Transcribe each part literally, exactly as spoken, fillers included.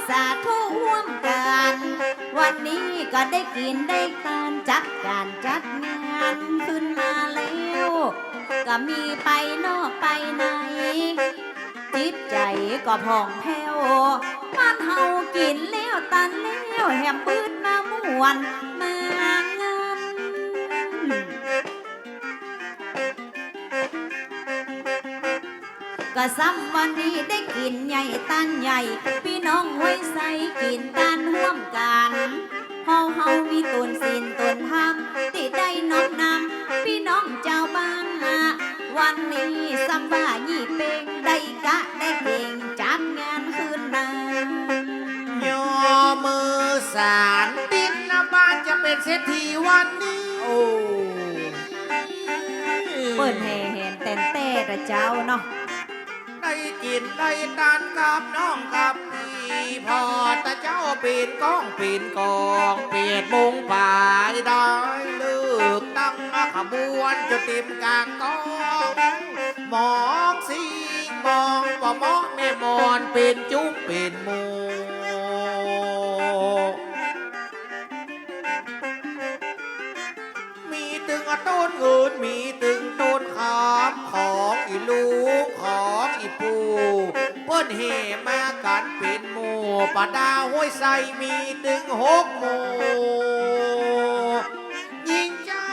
สาธุฮ่วมกั๋น วันนี้ก็ได้กิ๋นได้ตาน จัดก๋านจัดงานขึ้นมาแล้ว ก็มีไปนอกไปใน จิตใจ๋ก็ผ่องแผ้ว บ้านเฮากิ๋นแล้วตานแล้ว แหมปื๊ดมาม่วนมางาน ก็ซ้ำวันนี้ได้กิ๋นใหญ่ตานใหญ่ ปี้น้องห้วยไซกิ๋นตานฮ่วมกั๋น เพราะเฮามีต๋นศีลต๋นธรรม ตี้ได้น้อมนำปี้น้องจาวบ้าน วันนี้ซ้ำว่ายี่เป็ง ได้กะได้เก่ง จัดงานคืนนั้น ยอมือสาน ติดหน้าบ้านจะเป๋นเศรษฐีวันนี้ โอ้ เปิ้นแห่แหนแต๋นแต๊เจ้าเนาะ ได้กิ๋นได้ตานกับน้องกับปี้ ผ่อตะเจ๊าเป๋นก้องเป๋นกอง แปดโมงป๋ายได้เลิก ตั้งขบวนจะเต๋มก๋างก้อง มองสิ่งมอง บ่เหมาะแม่หมอน เป๋นจุ๊มเป๋นหมู่ มีตึงต้นเงิน มีตึงต้นคำ ของอี่ลุง ของอี่ปู่ เปิ้นแห่มากั๋นเป๋นหมู่ ประดาห้วยไซมีตึงหกหมู่ ยิ่งใจ๋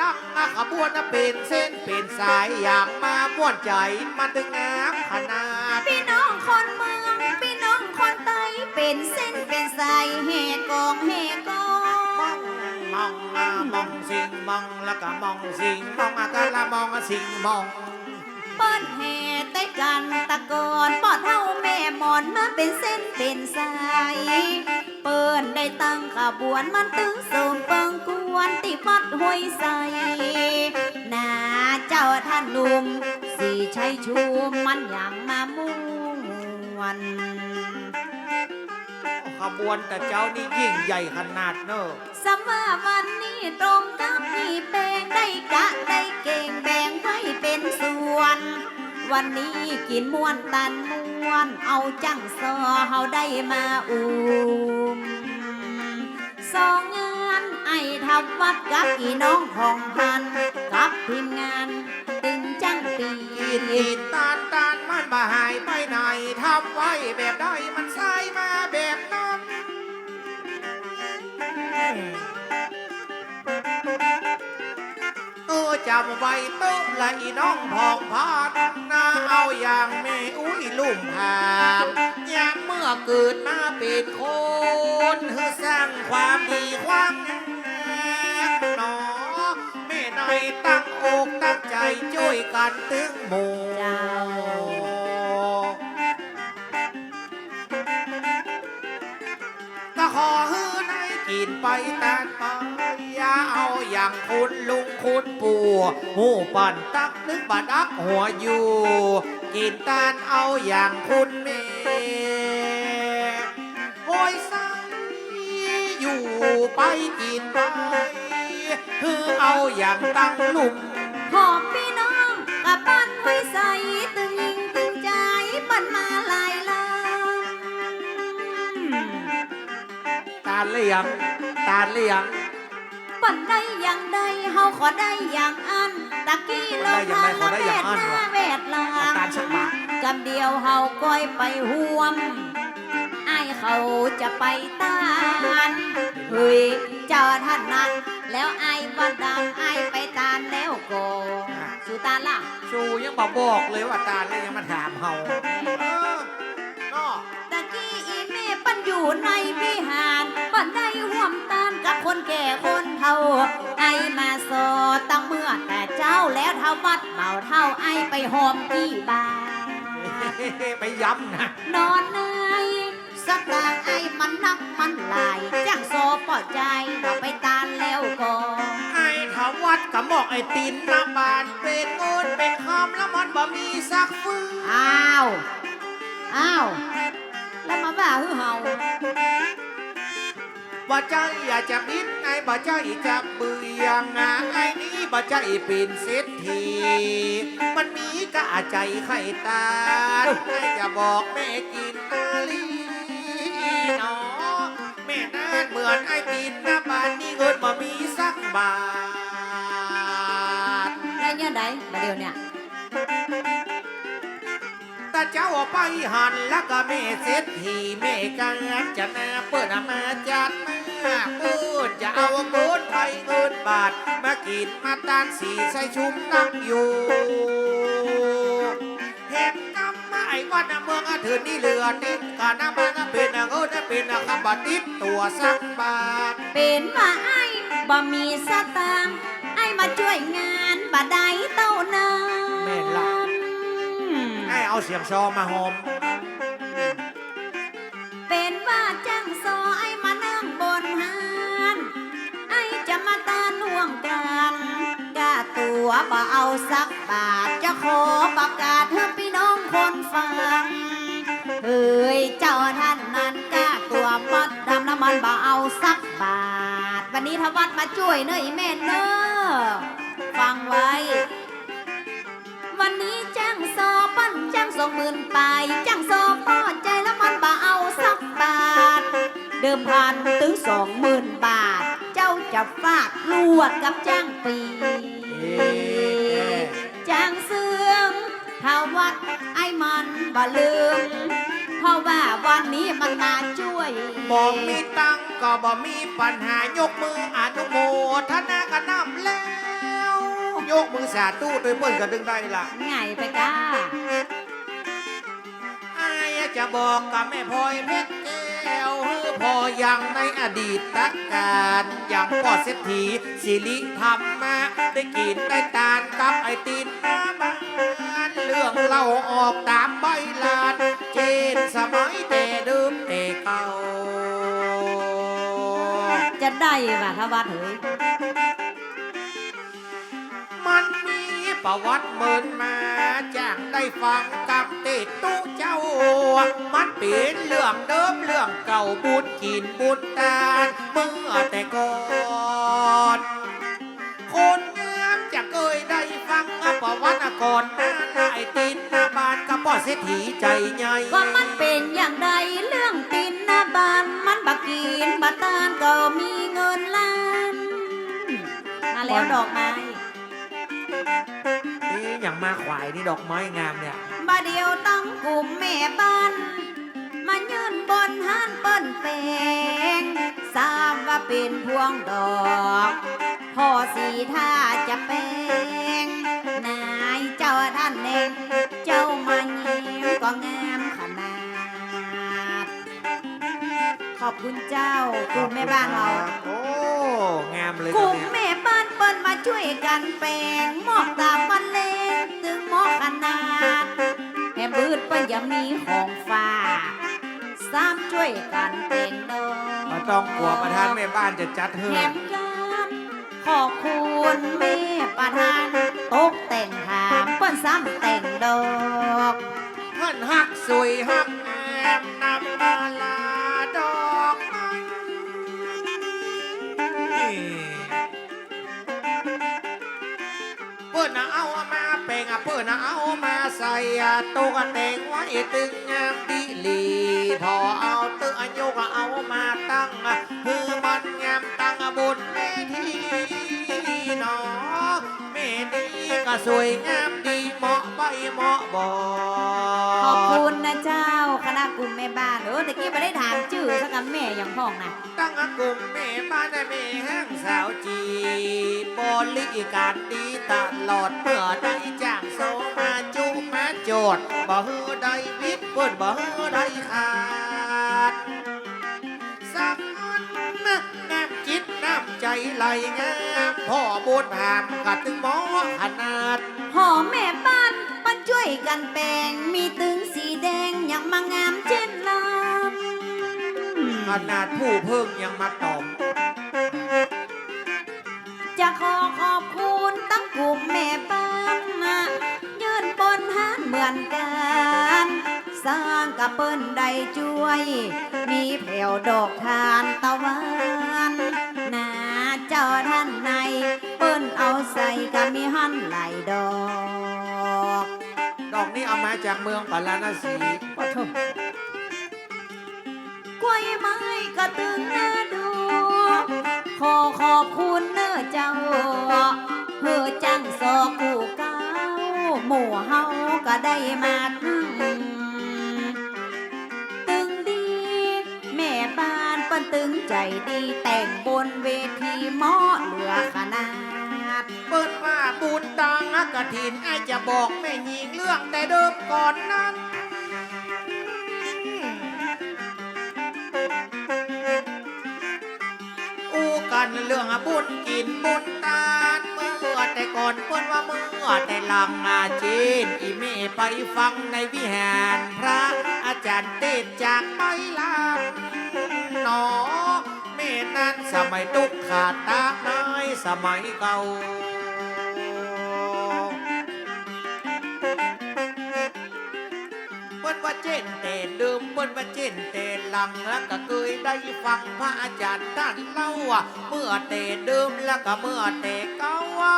ดังขบวนเป๋นเส้นเป๋นสาย อย่างมาม่วนใจ๋ มันตึงงามขนาด ปี้น้องคนเมือง ปี้น้องคนใต้ เป๋นเส้นเป๋นสาย แห่กองแห่กอง มอง มอง อ่ะ มองสิ่งมอง แล้วก็มองสิ่งมอง อ่ะ ก็ละมองสิ่งมอง เปิ้นแห่แต่กั๋นตะก่อน ป้อเฒ่าแม่หมอนมาเป๋นเส้นเป๋นสาย เปิ้นได้ตั้งขบวนมันตึงโสมเปิงกวนตี้วัดห้วยไซ นาเจ้าท่านหนุ่มศรีชัยชุมมันอย่างมาม่วน ขบวนตะเจ๊านี่ยิ่งใหญ่ขนาดเน่อ ซ้ำว่าวันนี้ตรงกับยี่เป็ง ได้กะได้เก่งแบ่งไว้เป๋นส่วน วันนี้กิ๋นม่วนตานม่วน เอาจั้งซอเฮาได้มาอุ่ม สองงาน ไอ้ทัพวัดกับอี่น้องของหัน กับทีมงานตึงจั้งปี กิ๋นกิ๋นตานตานมันบ่หายไปไหน ทำไว้แบบใดมันสายมาแบบนั้น เออ จ๋ำไว้เต๊อะละอี่น้องผ่องพันธุ์ นาเอาอย่างแม่อุ๊ยลุ่มพาน ยามเมื่อเกิดมาเป๋นคน หื้อสร้างความดีความงามหนอ แม่ได้ตั้งอกตั้งใจ๋จ้วยกั๋นตึงหมู่ เจ้า ก็ขอหื้อได้กิ๋นไปตานไป อย่าเอาอย่างคุณลุงคุณปู่ ฮู้ปันตั๊กนึกบ่ดักหัวอยู่ กิ๋นตานเอาอย่างคุณแม่ ห้วยไซอยู่ไปกิ๋นไป หื้อเอาอย่างตั้งลุ่ม ขอปี้น้องกับบ้านห้วยไซตึงยิงตึงใจ๋ เปิ้นมาหลายลำ ตานละยัง ตานละยัง บ่ได้อย่างใด เฮาขอได้อย่างอั้น ตะกี้ลงมาละแวดหน้าแวดหลัง ตานสักบาท กำเดียวเฮาก้อยไปฮ่วม อ้ายเขาจะไปตาน เฮ้ย เจ้าถนัด แล้วอ้ายบ่ดัง อ้ายไปตานแล้วก่อ อ่ะ สูตานล่ะ สูยังบ่บอกเลยว่าตานแล้วยังมาถามเฮา เออ เนาะ ตะกี้อี่แม่เปิ้นอยู่ในวิหาร เปิ้นได้ฮ่วมตานกับคนแก่คนเฒ่า อ้ายมาซอตั้งเมื่อแต่เจ๊า แล้วเฒ่าวัดบ่าวเฒ่า อ้ายไปหอมกี่บาท ไปย้ำนะ นอนใน สตางค์อ้ายมันนักมันหลาย จั้งซอป้อใจ๋ เอาไปตานแล้วก่อ ไอ้เฒ่าวัดก็มอบไอ้ตินหน้าบ้าน เป๋นเงินเป๋นคำ แล้วมันบ่มีสักฟื้น อ้าว อ้าว แล้วมาว่าหื้อเฮา บ่ใจ้อยากจะบิด ไอ้บ่ใจ้จะเบื่อ ไอ้นี้บ่ใจ้เป๋นเศรษฐี มันมีกะใจ๋ไข่ตาน ไอ้จะบอกแม่กินนาลี หนอ แม่นานเหมือนไอ้ตินนะ บาดนี้เงินบ่มีสักบาท ได้เนี่ยใดบ่าเดี่ยวเนี่ย ตาเจ้าไปหันแล้วก็แม่เศรษฐีแม่กาญจนา เปิ้นมาจัดมา เปิ้นจะเอาเงินไทยเงินบาท มากิ๋นมาตานสีใส่ชุมนั่งอยู่ แหมกำมาไอ้วัดเมืองเถื่อนนี่เหลือนิด กาน้ำมันเป๋นเงินเป๋นคำบ่ติดตั๋วสักบาท เป๋นว่าไอ้บ่มีสตางค์ ไอ้มาจ้วยงานบ่ได้เต้านั้น แม่นละ ไอ้เอาเสียงซอมาหอม เป๋นว่าจ้างซอไอ้มานั่งบนฮาน ไอ้จะมาตานฮ่วมกั๋น ก้าตั๋วบ่เอาสักบาท จะขอประกาศหื้อปี้น้องคนฟัง เฮ้ย เจ้าท่านนั้น ก้าตั๋วมัดจำน้ำมันบ่เอาสักบาท วันนี้ทวัดมาจ้วยเน่ออีแม่เน่อ ฟังไว้ วันนี้จ้างซอเปิ้นจ้างสองหมื่นปาย จ้างซอป้อใจ๋แล้วมันบ่เอาสักบาท เดิมพันตึงสองหมื่นบาท เจ้าจะฟาดลวดกับจ้างปี เอ๊ะ จ้างเซิ่ง ทวัดไอ้มันบ่ลืม เพราะว่าวันนี้มันมาจ้วย บ่มีตังค์ก็บ่มีปัญหา ยกมืออนุโมทนากับนำแล้ว ยกมือสาธุตวยเปิ้นก็ตึงได้ละ ไงไปก้า อ้ายจะบอกกับแม่พลอยเพชรแก้ว หื้อผ่อยังในอดีตกาล ยังป้อเศรษฐีสิริธรรมะ ได้กิ๋นได้ตานกับไอ้ตินหน้าบ้าน เรื่องเล่าออกต๋ามใบลาน เจนสมัยแต่เดิมแต่เก่า จะได้บ่าทวัดเฮ้ย มันมีประวัติเมินมา จ้างได้ฟังกำเตตุเจ้า มันเป๋นเรื่องเดิมเรื่องเก่า บุญกิ๋นบุญตานเมื่อแต่ก่อน คนงามจะเกยได้ฟังประวัติก่อนหน้า ไอ้ตินหน้าบ้านกับป้อเศรษฐีใจ๋ใหญ่ ว่ามันเป๋นอย่างใดเรื่องตินหน้าบ้าน มันบ่กิ๋นบ่ตานก็มีเงินล้าน มาแล้วดอกไม้ นี่ยังมาขวายนี่ดอกไม้งามเนี่ย บ่าเดี่ยวต้องกุมแม่บ้าน มายื่นบนฮานเปิ้นแป๋ง ทราบว่าเป๋นพวงดอก ผ่อสีถ้าจะแป๋ง นายเจ้าท่านแน่ง เจ้ามายิ้มก็งามขนาด ขอบคุณเจ้า กุมแม่บ้านเฮา โอ้ งามเลย กุมแม่บ้านเปิ้นมาจ้วยกั๋นแป๋ง มอบต๋ามวันเล็ง ตึงเหมาะขนาด แหมบืดเปิ้นยังมีของฝาก ซ้ำจ้วยกั๋นแป๋งดอก บ่ต้องกั๋วประธานแม่บ้านจะจัดหื้อ แหมกั๋น ขอบคุณแม่ประธาน ตกแต่งถามเปิ้นซ้ำแต่งดอก เปิ้นฮักสวยฮักงามนำมาลาดอกไม้ เปิ้นเอามาแป๋ง เปิ้นเอามาใส่ ตกแต่งไว้ตึงงามดีหลี ผ่อเอาตึงยกเอามาตั้ง หื้อมันงามตั้งบนเวทีหนอ แม่นี้ก็สวยงามดีเหมาะใบ้เหมาะบอ ขอบคุณนะเจ้า คณะกุมแม่บ้าน เออ ตะกี้บ่ได้ถามจื้อสักกำ แม่หยังพ่องนะ ตั้งกุมแม่บ้านแม่ฮังสาวจี บริก๋ารดีตลอด เมื่อได้จ้างซอมาจุมาโจทย์ บ่หื้อได้ผิด เปิ้นบ่หื้อได้ขาด สำคัญนะ น้ำจิตน้ำใจ๋ไหลงาม ผ่อบุญหามกะตึงเหมาะขนาด ผ่อแม่บ้านเปิ้นจ้วยกั๋นแป๋ง มีตึงสีแดงยังมางามเจ้นลำ ขนาดผู้เพิ่งยังมาต๋อม จะขอขอบคุณตังกุมแม่บ้านนะ ยื่นบนฮานเหมือนกั๋น สร้างกะเปิ้นได้จ้วย มีแผวดอกทานตะวัน นาเจ้าท่านใน เปิ้นเอาใส่กะมีหั้นหลายดอก ดอกนี้เอามาจากเมืองปาราณสี ปะโถ กล้วย เจ้า หื้อจั้งสอกู่เก๊า หมู่เฮาก็ได้มาตึง ตึงดี แม่บ้านเปิ้นตึงใจ๋ดี แต่งบนเวทีเหมาะเหลือขนาด เปิ้นว่าบุญตังกฐิน อ้ายจะบอกแม่ญิงเรื่องแต่เดิมก่อนนั้น อู้กั๋นเรื่องบุญกิ๋นบุญตาน เมื่อแต่ก่อนเปิ้นว่าเมื่อแต่หลังอาเจน อี่แม่ไปฟังในวิหารพระอาจ๋ารย์เตสน์จากไม้ลานหนอ แม่นั้นสมัยตุ๊กขะตะในสมัยเก่า เปิ้นว่าเจ้นแต่เดิม เปิ้นว่าเจ้นแต่หลัง แล้วก็เกยได้ฟังพระอาจ๋ารย์ต้านเล่าว่า เมื่อแต่เดิมแล้วก็เมื่อแต่เก่าว่า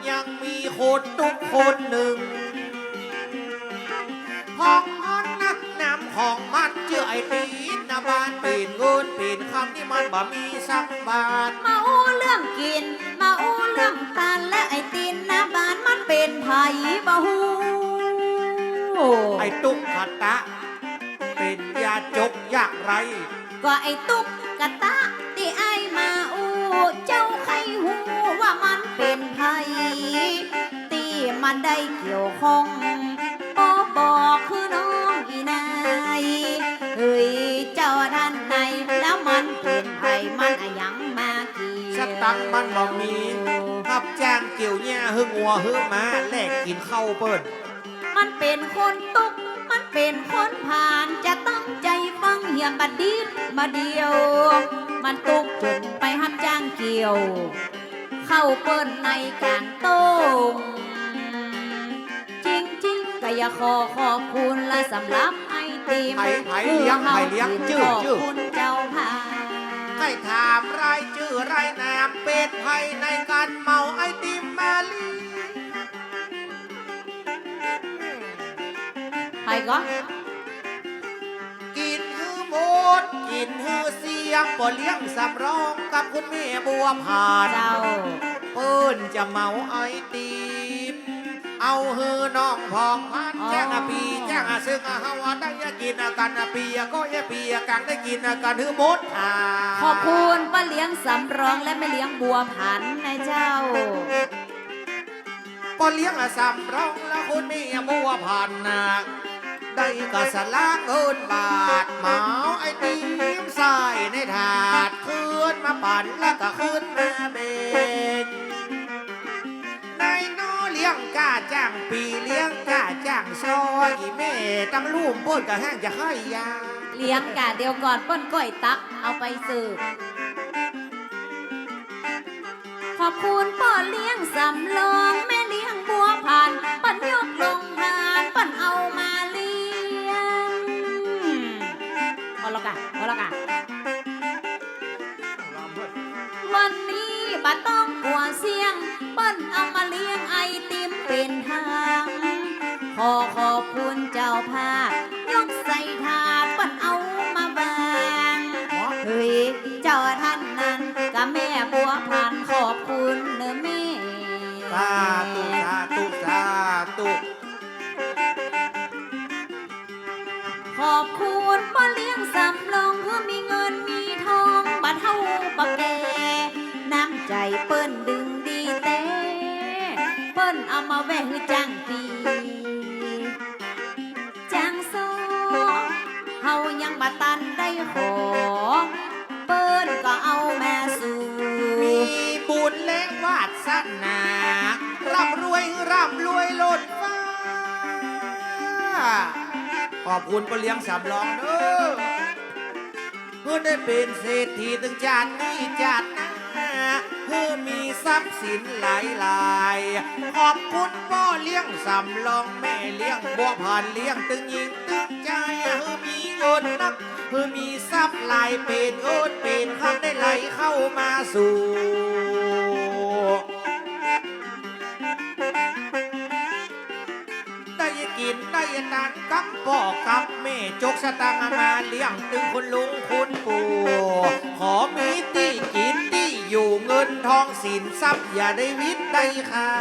ยังมีคนตุ๊กคนนึ่ง ของมันนะ นามของมันจื้อไอ้ตินหน้าบ้าน เป๋นเงินเป๋นคำนี่มันบ่มีสักบาท มาอู้เรื่องกิ๋น มาอู้เรื่องตาน และไอ้ตินหน้าบ้านมันเป๋นใผบ่ฮู้ ไอ้ตุ๊กขะตะ เป๋นยาจกยากไร้ ก็ไอ้ตุ๊กขะตะตี้อ้ายมาอู้ เจ้าใค่ฮู้ว่ามันเป๋นใผ ตี้มาได้เกี่ยวข้อง บ่บอกหื้อน้องอี่นาย เฮ้ย เจ้าต้านนาย แล้วมันเป๋นใผ มันอะหยังมาเกี่ยว สตังค์มันบ่มี ฮับจ้างเกี่ยวหญ้าหื้องัวหื้อม้า แลกกิ๋นข้าวเปิ้น มันเป๋นคนตุ๊ก มันเป๋นคนผาน จะตั้งใจ๋ฟังเหียบ่ดีดบ่าเดี่ยว มันตุ๊กจ๋นไปฮับจ้างเกี่ยว ข้าวเปิ้นในก๋างต้ง จริงๆ ก็อยากขอขอบคุณละสำหรับไอติม ใผ ใผเลี้ยง ใผเลี้ยง จื้อ จื้อ ขอบคุณเจ้าภาพ ใค่ถามรายจื้อรายนาม เป๋นใผในก๋านเหมาไอติมมาเลี้ยง ใผก็ กิ๋นหื้อหมด กิ๋นหื้อเสี้ยง ป้อเลี้ยงสำรองกับคุณแม่บัวผัน เจ้า เปิ้นจะเหมาไอติม เอาหื้อน้องผ่องพัน อ๋อ แจ้งอะปี้แจ้งอะ ซึ่งอะเฮาอะได้กิ๋นอะกั๋นอะปี้อะก็เอปี้อะกั๋งได้กิ๋นอะกั๋นหื้อหมดอ่า ขอบคุณป้อเลี้ยงสำรองและแม่เลี้ยงบัวผันนะเจ้า ป้อเลี้ยงอะสำรองและคุณแม่บัวผันนะ ได้กาสละเงินบาท เหมาไอติมใส่ในถาด ขึ้นมาปั๋นและก็ขึ้นมาแบ่ง นายน้อเลี้ยงก้าจ้างปี้ เลี้ยงก้าจ้างซ้อ อี่แม่ตังลุ่มเปิ้นก็แฮงจะใค่ยา เลี้ยงก้าเดียวก่อน เปิ้นก้อยตักเอาไปเสิร์ฟ ขอบคุณป้อเลี้ยงสำรอง แม่เลี้ยงบัวผัน เปิ้นยกโฮงทาน เปิ้นเอามาเลี้ยง พอแล้วก่ะ พอแล้วก่ะ วันนี้บ่ต้องกั๋วเสี้ยง เปิ้นเอามาเลี้ยงไอติมเป๋นทาง ขอขอบคุณเจ้าภาพ ยกใส่ถาดเปิ้นเอามาวาง เฮ้ย เจ้าต้านนั้นกับแม่บัวผัน ขอบคุณเน่อแม่ สาธุ สาธุ สาธุ ขอบคุณป้อเลี้ยงสำรอง หื้อมีเงินมีทอง บ่เฒ่าบ่แก่ น้ำใจ๋เปิ้นดึงดีแต๊ เปิ้นเอามาแหว่หื้อจ้างปี้ จ้างซ้อ เฮายังบ่ตันได้ขอ เปิ้นก็เอามาสู่ มีบุญและวาสนา ร่ำรวย ร่ำรวยล้นฟ้า ขอบคุณป้อเลี้ยงสำรองเน่อ หื้อได้เป๋นเศรษฐีตึงจาตินี้จาติหน้า หื้อมีทรัพย์สินหลายๆ ขอบคุณป้อเลี้ยงสำรอง แม่เลี้ยงบัวผัน เลี้ยงตึงหญิงตึงจาย หื้อมีเงินนัก หื้อมีทรัพย์หลาย เป๋นเงินเป๋นคำได้ไหลเข้ามาสู่ ได้กิ๋นได้ตานกับป้อกับแม่ จกสตางค์มาเลี้ยงตึงคุณลุงคุณปู่ ขอมีตี้กิ๋นตี้ อยู่เงินทองสินทรัพย์อย่าได้วิดได้ขา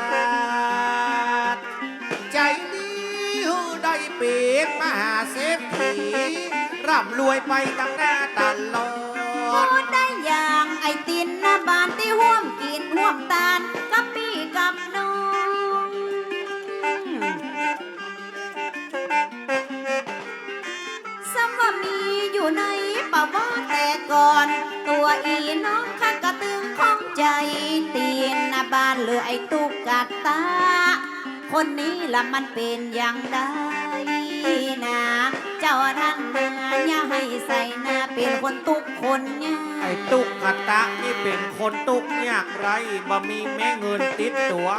ด ใจ๋ดีหื้อได้เป๋นมหาเศรษฐี ร่ำรวยไปตังหน้าตลอด พูดได้อย่างไอ้ตินหน้าบ้านตี้ฮ่วมกิ๋นฮ่วมตานกับปี้กับน้อง ซ้ำว่ามีอยู่ในประวัติแต่ก่อน ตั๋วอี่น้องข้าก็ตึงข้องใจ๋ ตินหน้าบ้านหรือไอ้ตุ๊กตา คนนี้ละมันเป๋นอย่างใดนา เจ้าท่านนา อย่าหื้อใส่หน้าเป๋นคนตุ๊กข์คนยาก ไอ้ตุ๊กตานี่เป๋นคนตุ๊กข์ยากไร้ บ่มีแม้เงินติดตั๋ว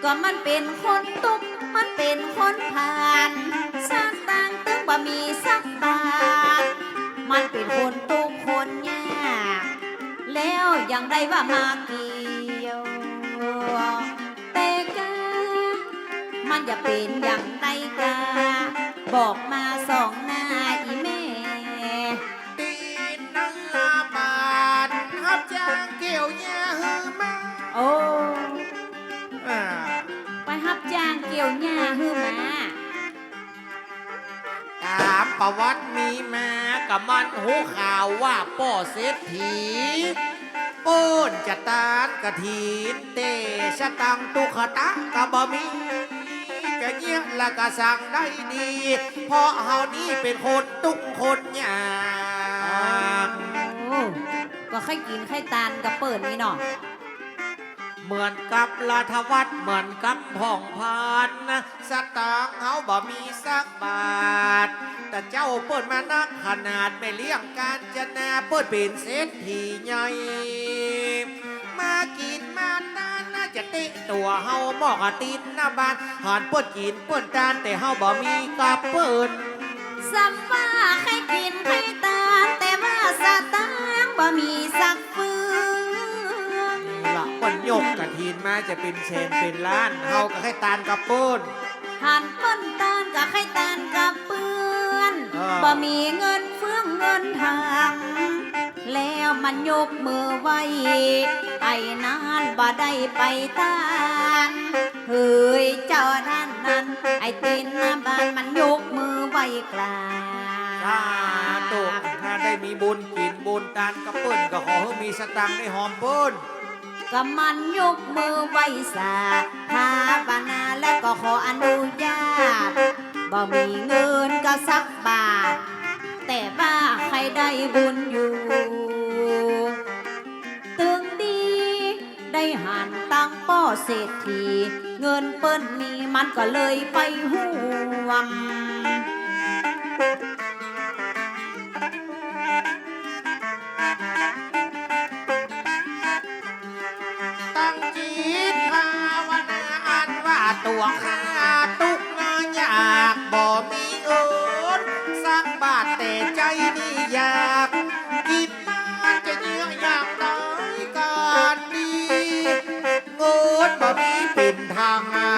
ก็มันเป๋นคนตุ๊กข์ มันเป๋นคนผ่าน สตางค์ตึงบ่มีสักบาท มันเป๋นคนตุ๊กข์คนยาก แล้วยังได้ว่ามาเกี่ยว แต่กา มันจะเป๋นอย่างใดกา บอกมาส่องหน้าอี่แม่ ตินหน้าบ้านฮับจ้างเกี่ยวหญ้าหื้อม้า โอ้ อ่า ไปฮับจ้างเกี่ยวหญ้าหื้อม้า ต๋ามประวัติมีมา ก็มันฮู้ข่าวว่าป้อเศรษฐี เปิ้นจะตานกฐิน แต่สตางค์ตุ๊กตาก็บ่มี จะเยียะละก็สังได้ดี เพราะเฮานี่เป๋นคนตุ๊กข์คนยาก โอ้ ก็ใค่กิ๋นใค่ตานกับเปิ้นนี่เนาะ เหมือนกับราชวัตร เหมือนกับพ่องพานนะ สตางค์เฮาบ่มีสักบาท แต่เจ้าเปิ้นมานักขนาด แม่เลี้ยงกาญจนาเปิ้นเป๋นเศรษฐีใหญ่ มากิ๋นมาตานนะ จะเตะตั๋วเฮาหม้อกะตินหน้าบ้าน หันเปิ้นกิ๋นเปิ้นตาน แต่เฮาบ่มีกับเปิ้น ซ้ำว่าใค่กิ๋นใค่ตาน แต่ว่าสตางค์บ่มีสักเฟือง ละเปิ้นยกกฐินมาจะเป๋นแสนเป๋นล้าน เฮาก็ใค่ตานกับเปิ้น หันเปิ้นตานก็ใค่ตานกับเปิ้น เออ บ่มีเงินเฟืองเงินถัง แล้วมันยกมือไหว้ ไอ้นั้นบ่ได้ไปตาน เฮ้ย เจ้าท่านนั้น ไอ้ตินหน้าบ้านมันยกมือไหว้กราบ สาธุ ถ้าได้มีบุญกิ๋นบุญตานกับเปิ้น ก็ขอหื้อมีสตางค์ได้หอมเปิ้น ก็มันยกมือไหว้สาภาวนา และก็ขออนุญาต บ่มีเงินก็สักบาท แต่ว่าใค่ได้บุญอยู่ ตึงดี ได้หันตังป้อเศรษฐี เงินเปิ้นมีมันก็เลยไปฮ่วม ตั้งจิตภาวนาอันว่าตั๋วข้าตุ๊กข์ยาก บ่มีเอิ้นสักบาท แต่ใจ๋นี่อยากกิ๋น มันจะเยียะอย่างใดกั๋นดี เงินบ่มีเป๋นทางมา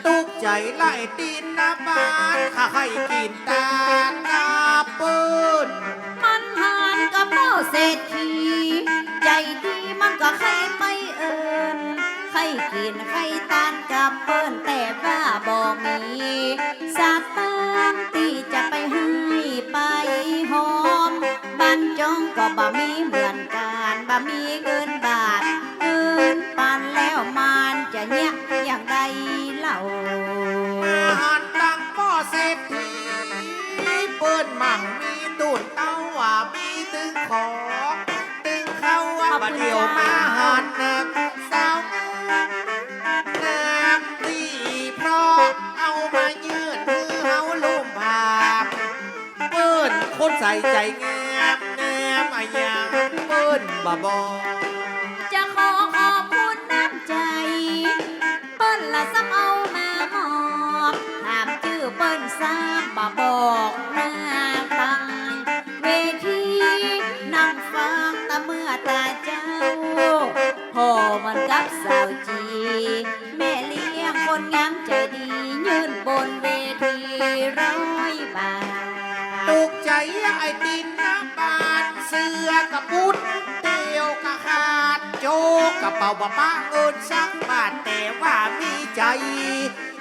ตุ๊กข์ใจ๋ไร้ตินหน้าบ้าน ข้าใค่กิ๋นตานกับเปิ้น มันหันกับป้อเศรษฐี ใจ๋ดีมันก็ใค่ไปเอิ้น ใค่กิ๋นใค่ตานกับเปิ้น แต่ว่าบ่มีสตางค์ตี้จะไปหื้อไปหอม บ้านจ้องก็บ่มีเหมือนกั๋น บ่มีเงินบาท เงินปันแล้วมันจะเยียะอย่างใดเล่า มาหันตังป้อเศรษฐี เปิ้นมั่งมีตุ๊นเต้าว่ามีตึงของ ตึงเข้าว่า ขอบคุณ บ่าเดี่ยว เจ้า มาหันนะ สาวงามตี้เพราะเอามายื่นหื้อเฮาลุ่มผา เปิ้นคนใสใจ๋งาม งามอะหยังเปิ้นบ่บอก จะขอขอบคุณน้ำใจ๋ เปิ้นละซ้ำเอามามอบ ถามจื้อเปิ้นซ้ำบ่บอกหน้าตังเวที นั่งฟังตาเมื่อตาเจ้า ผ่อเหมือนกับสาวจี แม่เลี้ยงคนงามใจ๋ดี ยื่นบนเวทีร้อยบาท ตุ๊กข์ใจ๋ไอ้ตินหน้าบ้าน เสื้อก็ปุ๊ด เตียวก็ขาด โจ๊กกระเป๋าบ่ปะเงินสักบาท แต่ว่ามีใจ๋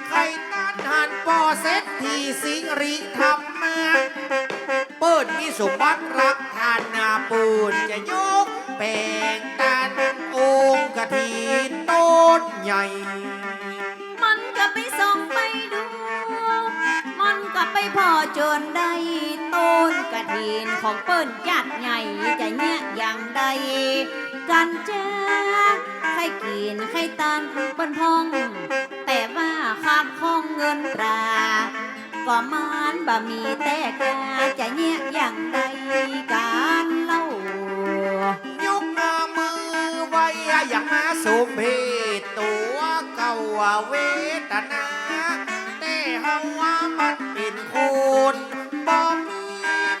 ใค่ตั๊นหันป้อเศรษฐีสิริธรรมะ เปิ้นมีสมบัติรักฐานะ เปิ้นจะยกแป๋งตั๊นองค์กฐินต้นใหญ่ มันก็ไปส่องไปดู มันก็ไปผ่อจ๋นได้ ต้นกฐินของเปิ้นจัดใหญ่ จะเยียะอย่างใดกั๋นจา ใค่กิ๋นใค่ตั๊นเปิ้นพ่อง แต่ว่าขาดข้องเงินตรา ก็มันบ่มีแต่กา จะเยียะอย่างใดกั๋นเล่า ยกมือไหว้อย่างมาสมเพช ตั๋วเก่าเวทนา แต่เฮาว่ามันเป๋นคนบ่มี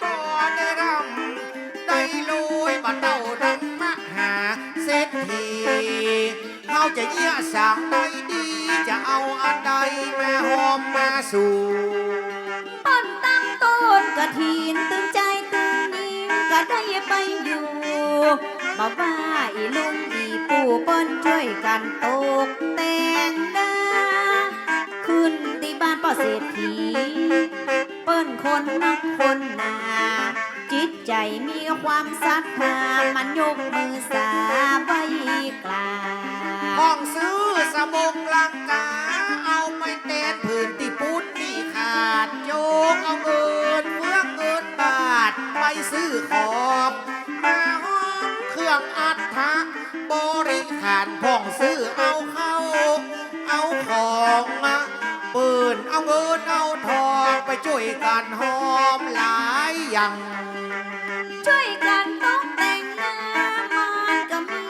บ่ได้ร่ำได้รวย บ่เต้าดังมหาเศรษฐี เฮาจะเยียะสังใดดี จะเอาอันใดมาฮอมมาสูง เปิ้นตั้งต้นกฐินตึงจายตึงญิงก็ได้ไปอยู่ บ่ว่าอี่ลุงอี่ปู่เปิ้นจ้วยกั๋นตกแต่งดา ขึ้นตี้บ้านป้อเศรษฐี เปิ้นคนนักคนหนา จิตใจ๋มีความศรัทธา มันยกมือสาไหว้กราบ พ่องซื้อสบงลังกา เอาไปแตนผืนตี้ปุ๊ดตี้ขาด โจ๊กเอาเงินเฟืองเงินบาทไปซื้อของ มาฮอมเครื่องอัฐบริขาร พ่องซื้อเอาเข้า เอาของมา เปิ้นเอาเงินเอาทองไปจ้วยกั๋นฮอมหลายอย่าง จ้วยกั๋นตกแต่งงาน มันก็มี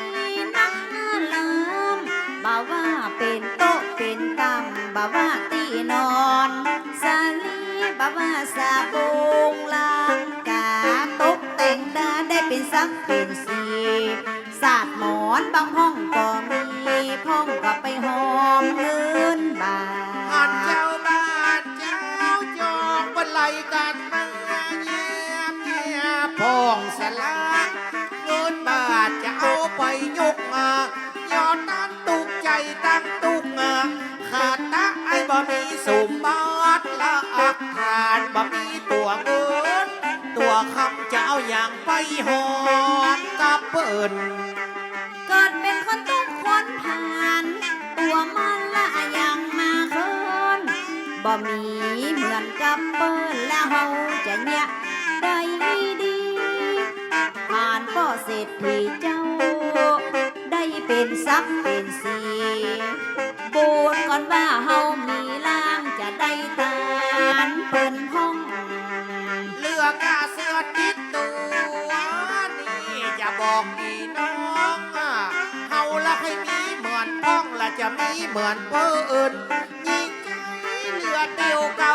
นักงานลำ บ่ว่าเป๋นโต๊ะเป๋นตั๋ง บ่ว่าตี้นอนสาลี บ่ว่าสบงลังกา ตกแต่งดาได้เป๋นสังเป๋นสี สาดหมอนบางพ่องก็มี พ่องก็ไปฮอมเงินบาท หันเจ้าบ้านเจ้าจองเปิ้นไล่กั๋นมาแยมแยมพ่องสละ เงินบาทจะเอาไปยกมา ยอดตั๊นตุ๊กใจ๋ตั๊นตุ๊กมา ขาดตะไอ้บ่มีสมบัติหลักฐาน บ่มีตั๋วเงินตั๋วคำ จะเอาหยังไปฮอมกับเปิ้น เกิดเป๋นคนตุ๊กข์คนผ่าน ตั๋วมันละหยังมาเคิน บ่มีเหมือนกับเปิ้น แล้วเฮาจะเยียะใดดี ผ่านป้อเศรษฐีเจ้า ได้เป๋นสักเป๋นสี บุญก่อนว่าเฮามีลางจะได้ตานเปิ้นพ่อง เหลือกาเสื้อติดตั๋วนี่จะบอกปี้น้อง เฮาละใค่มีเหมือนพ่อง ละจะมีเหมือนเปิ้น ยิ่งใจ๋เหลือเตียวเก่า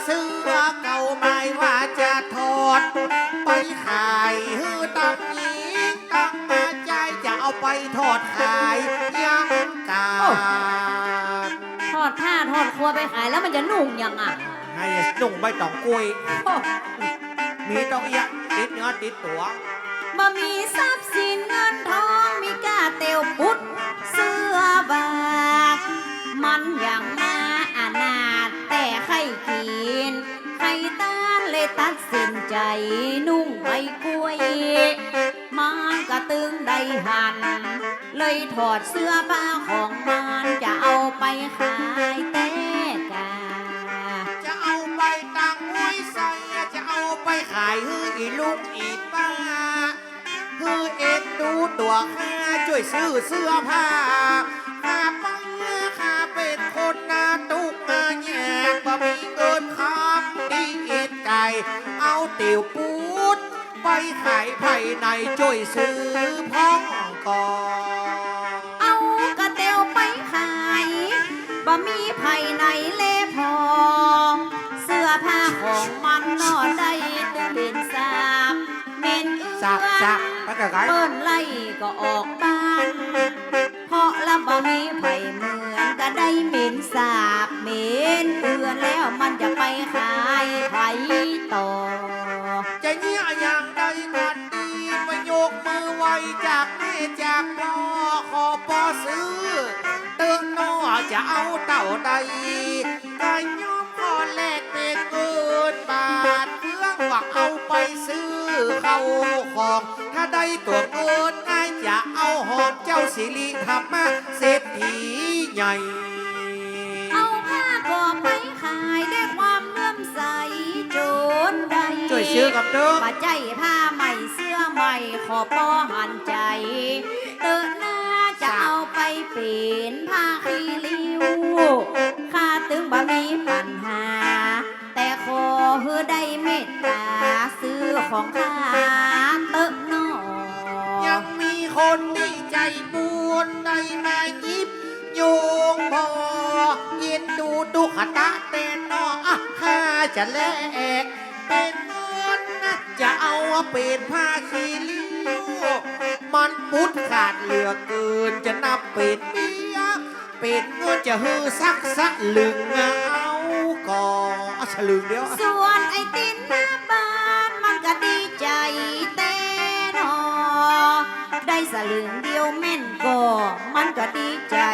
เสื้อเก่าหมายว่าจะถอดไปขาย หื้อตังหญิงตังจาย จะเอาไปถอดขายยังกาด ถอดผ้าถอดครัวไปขาย แล้วมันจะนุ่งหยังอะ ให้นุ่งใบต๋องกุย โอ้ มีต๋องเอี้ยะติดเนื้อติดตั๋ว บ่มีทรัพย์สินเงินทอง มีก้าเตียวปุ๊ดเสื้อบาก มันยังมาอนาถ แต่ใค่กิ๋นใค่ตั๊น เลยตัดสินใจ๋นุ่งใบกุย มันก็ตึงได้หัน เลยถอดเสื้อผ้าของมัน จะเอาไปขายแต๊กา จะเอาไปตั้งไว้ใส่ จะเอาไปขายหื้ออี่ลุงอี่ป้า หื้อเอ็นดูตั๋วข้า จ้วยซื้อเสื้อผ้า ข้าป้าข้าเป๋นคนหน้าตุ๊กข์หน้ายาก บ่มีเงินคำตี้อิดใจ๋ เอาเตียวปุ๊ด ไปขายภายในจ้วยซื้อพ่องก่อ เอากาเตียวไปขาย บ่มีภายในแลผ่อง เสื้อผ้าของมันหน่อได้ตึงเหม็นสาบเหม็นเอื้อน สาบ สาบ ไปไกลๆ เปิ้นไล่ก็ออกบ้าน เพราะละบ่มีใผเหมือน ก็ได้เหม็นสาบเหม็นเอื้อน แล้วมันจะไปขายใผต่อ จะเยียะอย่างใดกั๋นดี จากแม่จากป้อ ขอป้อซื้อเต๊อะน้อ จะเอาเต้าใด ก็ยอมขอแลกเป๋นเงินบาท เฟืองหวังเอาไปซื้อเข้าของ ถ้าได้ตั๋วเงิน อ้ายจะเอาหอมเจ้าสิริธรรมะเศรษฐีใหญ่ เอาผ้าก็ไปขายด้วยความเลื่อมใสจนได้ จ้วยซื้อกับเต๊อะ บ่ใจ้ผ้าใหม่เสื้อใหม่ ขอป้อหันใจ๋เต๊อะนา จะเอาไปเป๋นผ้าขี้ริ้ว ข้าตึงบ่มีปัญหา แต่ขอหื้อได้เมตต๋าซื้อของข้าเต๊อะน้อ ยังมีคนตี้ใจ๋บุญได้มาหยิบ โยงบ่เอ็นดูตุ๊กตาแต๊น้อ อะ ข้าจะแลกเป๋นเงินนะ จะเอาเป๋นผ้าขี้ริ้ว มันปุดขาดเหลือเกิน จะนับเป๋นเบี้ย เป๋นเงินจะหื้อสักสลึง เอาก่อ เอาสลึงเดียว ส่วนไอ้ตินหน้าบ้านมันก็ดีใจ๋แต๊น้อ ได้สลึงเดียวแม่นก่อ มันก็ดีใจ๋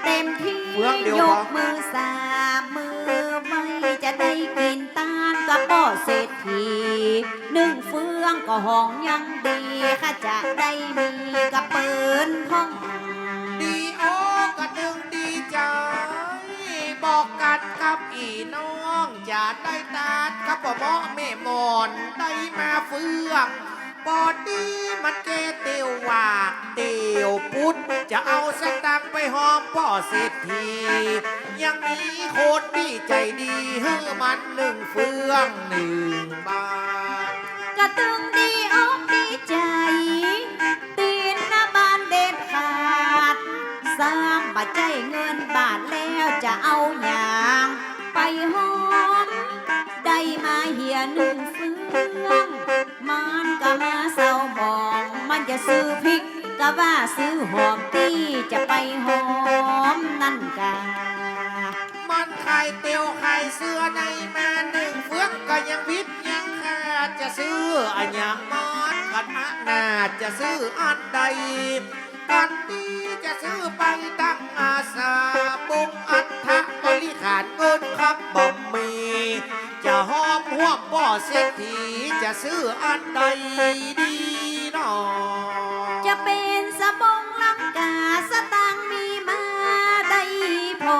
เต็มตี้ เฟืองเดียวก่อ ยกมือสามมือไหว้ จะได้กิ๋นตานกับป้อเศรษฐี นึ่งเฟืองก็ฮ้องยังดี ข้าจะได้มีกระเป๋นพ่อง ดีอกกระตึงดีใจ๋ บอกกั๋นกับอี่น้อง จะได้ตานกับป้อเหมาะแม่หมอน ได้มาเฟือง ปอดีมันแก่เตียวหวากเตียวปุด จะเอาสตางค์ไปหอมป้อเศรษฐี ยังมีคนตี้ใจ๋ดี หื้อมันนึ่งเฟืองนึ่งบาท กระตึงดีอกดีใจ๋ ตินหน้าบ้านเด็ดขาด ซ้ำบ่ใจ้เงินบาทแล้วจะเอาหยังไปหอม ได้มาเหียนึ่งเฟือง มันก็มาเศร้าหมอง มันจะซื้อพริกก็ว่าซื้อหอมตี้จะไปหอมนั่นกา มันขายเตียวขายเสื้อในมานึ่งเฟืองก็ยังวิดยังขาด จะซื้ออะหยังมันก็อนาถ จะซื้ออันใด กั๋นตี้จะซื้อไปตังอาสาบงอัฐบริขาร เงินคำบ่มี จะหอมฮ่วมป้อเศรษฐี จะซื้ออันใดดีน้อ จะเป๋นสบงลังกา สตางค์มีมาได้พอ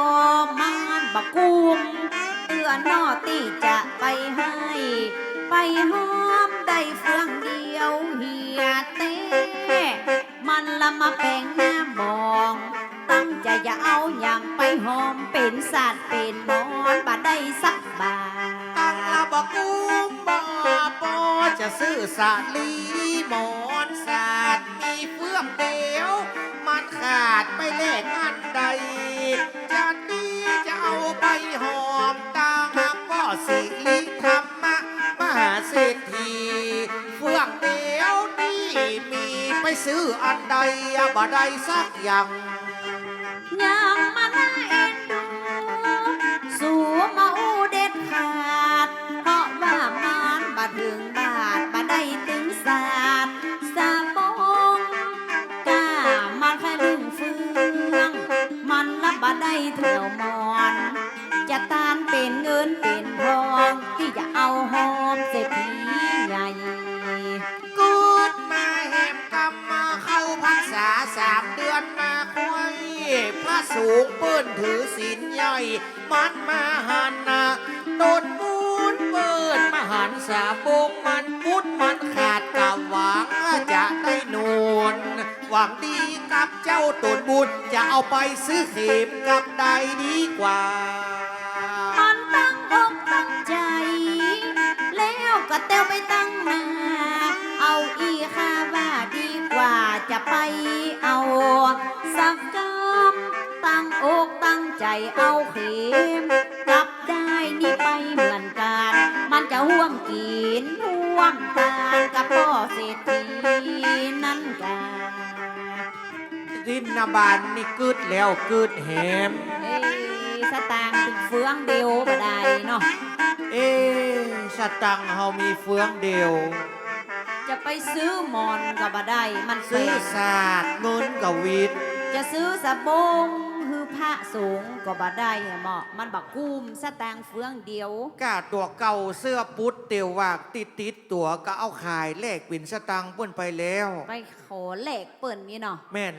มันบ่กุ้มเตื้อน้อตี้จะไปให้ ไปหอมได้เฟืองเดียวเหียแต๊ มันละมาแป๋งหน้าหมอง ตั้งใจ๋จะเอาหยังไปหอม เป๋นสัตว์เป๋นหมอนบ่ได้สักบาท ตั้งละบ่กุ้มบ่ปอ จะซื้อสาลีหมอนสัตว์มีเฟืองเดียว มันขาดไปแลกอันใด จะดีจะเอาไปหอมตางป้อสิริธรรมะมหาเศรษฐี เฟืองเดียวนี้มีไปซื้ออันใดบ่ได้สักอย่าง ยังมาน่าเอ็นดู สูบ่อู้เด็ดขาด เพราะว่ามันบ่เถิงบาท บ่ได้ตึงสัตว์สบง ก้ามันแค่นึ่งเฟือง มันละบ่ได้เตื้อหมอน จะตานเป๋นเงินเป๋นทอง ตี้จะเอาหอมเศรษฐีใหญ่ เกิดมาแหมกำมาเข้าพรรษาสามเดือนมาค่อย พระสงฆ์เปิ้นถือศีลใหญ่ มันมาหันนะ ตนบุญเปิ้นมาหันสบง มันปุดมันขาด กะหวังจะได้หนุน หวังดีกับเจ้าตนบุญ จะเอาไปซื้อเข็มกับใดดีกว่า มันตั้งอกตั้งใจ๋ แล้วก็เตียวไปตังหน้า เอาอี้ข้าว่าดีกว่า จะไปเอาสักกำ ตั้งอกตั้งใจ๋เอาเข็มกับด้ายนี้ไปเหมือนกั๋น มันจะฮ่วมกิ๋นฮ่วมตานกับป้อเศรษฐีนั่นกา ตินหน้าบ้านนี่กึ๊ดแล้วกึ๊ดแหม เอ๊ะ สตางค์ตึงเฟืองเดียวบ่ได้เนาะ เอ๊ะ สตางค์เฮามีเฟืองเดียว จะไปซื้อหมอนก็บ่ได้ มันแปง ซื้อสาก เงินก็หวิด จะซื้อสะบงหื้อพระสงฆ์ก็บ่ได้แหมเนาะ มันบ่กุ้มสตางค์เฟืองเดียว ก้าตั๋วเก่าเสื้อปุ๊ดเตียวหวากตี้ติดตั๋วก็เอาขายแลกเป๋นสตางค์เปิ้นไปแล้ว ไปขอแลกเปิ้นนี่เนาะ แม่น